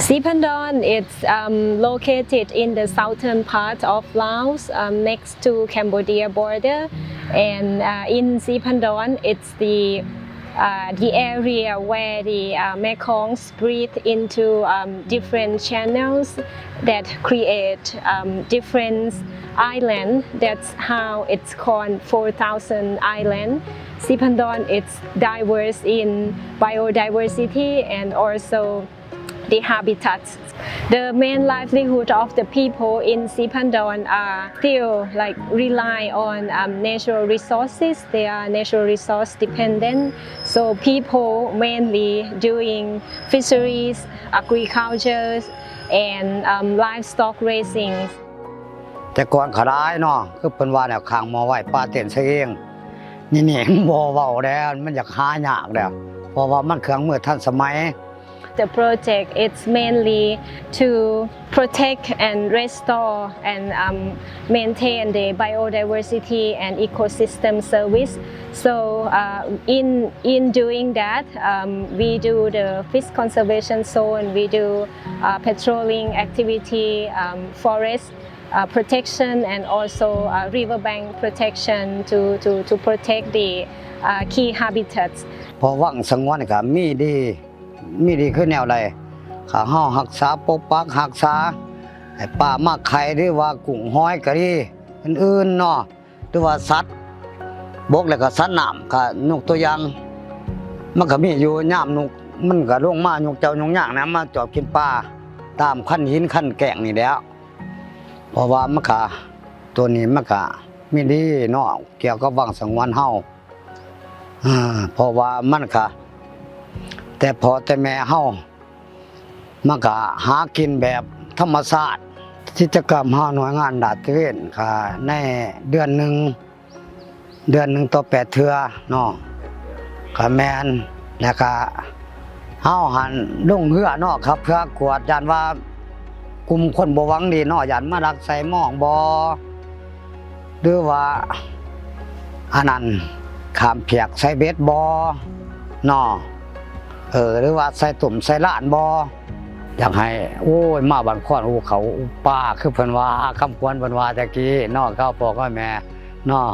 Siphandon, it's, um, located in the southern part of Laos, um, next to Cambodia border. And, uh, in Siphandon, it's the, uh, the area where the, uh, Mekong split into, um, different channels that create, um, different island. That's how it's called Four Thousand Island. Siphandon, it's diverse in biodiversity and also the habitats. The main livelihood of the people in Siphandon are still, like, rely on, um, natural resources. They are natural resource dependent. So people mainly doing fisheries, agriculture, and, um, livestock raising. ແຕ່ກ່ອນຂະຫຼາຍເນາະ ຄືເພິ່ນວ່າແນວ ຂ້າງໝໍ້ໄວ້ ປາເຕັ້ນໃສ່ເອງ. ນີ້ໆ ບໍ່ເວົ້າແລ້ວ ມັນຢາກຫາຍາກແລ້ວ ເພາະວ່າມັນເຄື່ອງມືທັນສະໄໝ. The project, it's mainly to protect and restore and, um, maintain the biodiversity and ecosystem service. So, uh, in, in doing that, um, we do the fish conservation zone, we do, uh, patrolling activity, um, forest, uh, protection, and also, uh, riverbank protection to, to, to protect the, uh, key habitats. ເພາະວັງສະຫງວນກະມີດີ ມີດີຄືແນວໃດ? ຖ້າເຮົາຮັກສາປົກປັກຮັກສາໃຫ້ປາໝາກໄຂ່ ຫຼືວ່າກຸ້ງຫອຍກະດີ ອື່ນໆເນາະ ຫຼືວ່າສັດບົກ ແລ້ວກະສັດນ້ຳ ກະຍົກຕົວຢ່າງ ມັນກະມີຢູ່ ຍາມນົກມັນກະລົງມາ ຍົກເຈົ້າຍົກຍາງນະ ມາຈອບກິນປາຕາມຄັນຫີນຄັນແກ້ງນີ້ແຫຼະ. ເພາະວ່າມັນກະ ໂຕນີ້ມັນກະມີດີເນາະ ກ່ຽວກັບວັງສະຫງວນເຮົາ ອາ ເພາະວ່າມັນກະ ແຕ່ພໍ່ແຕ່ແມ່ເຮົາ ມັນກະຫາກິນແບບທຳມະຊາດ. ກິດຈະກຳເຮົາໜ່ວຍງານລາດຕະເວນກະໃນເດືອນໜຶ່ງ ເດືອນໜຶ່ງຕໍ່ແປດເທື່ອເນາະ ກະແມ່ນ. ແລ້ວກະເຮົາຫັ້ນລົງເຮືອເນາະ ຂັບເຮືອກວດ ຢ້ານວ່າກຸ່ມຄົນບໍ່ຫວັງດີເນາະ ຢ້ານມາລັກໄສ້ມອງບໍ່ ຫຼືວ່າອັນນັ້ນ ຂ້າມພຽກໃສ່ເບັດບໍ່ເນາະ ເອີ ຫຼືວ່າໃສ່ຕຸ້ມໃສ່ລານບໍ່. ຢາກໃຫ້ ໂອ້ຍ ມາບ້ານຄອນອູເຂົ້າອູປາ ຄືເພິ່ນວ່າ ຄຳຂວັນເພິ່ນວ່າແຕ່ກີ້ເນາະ ເກົ່າພໍ່ເກົ່າແມ່ເນາະ.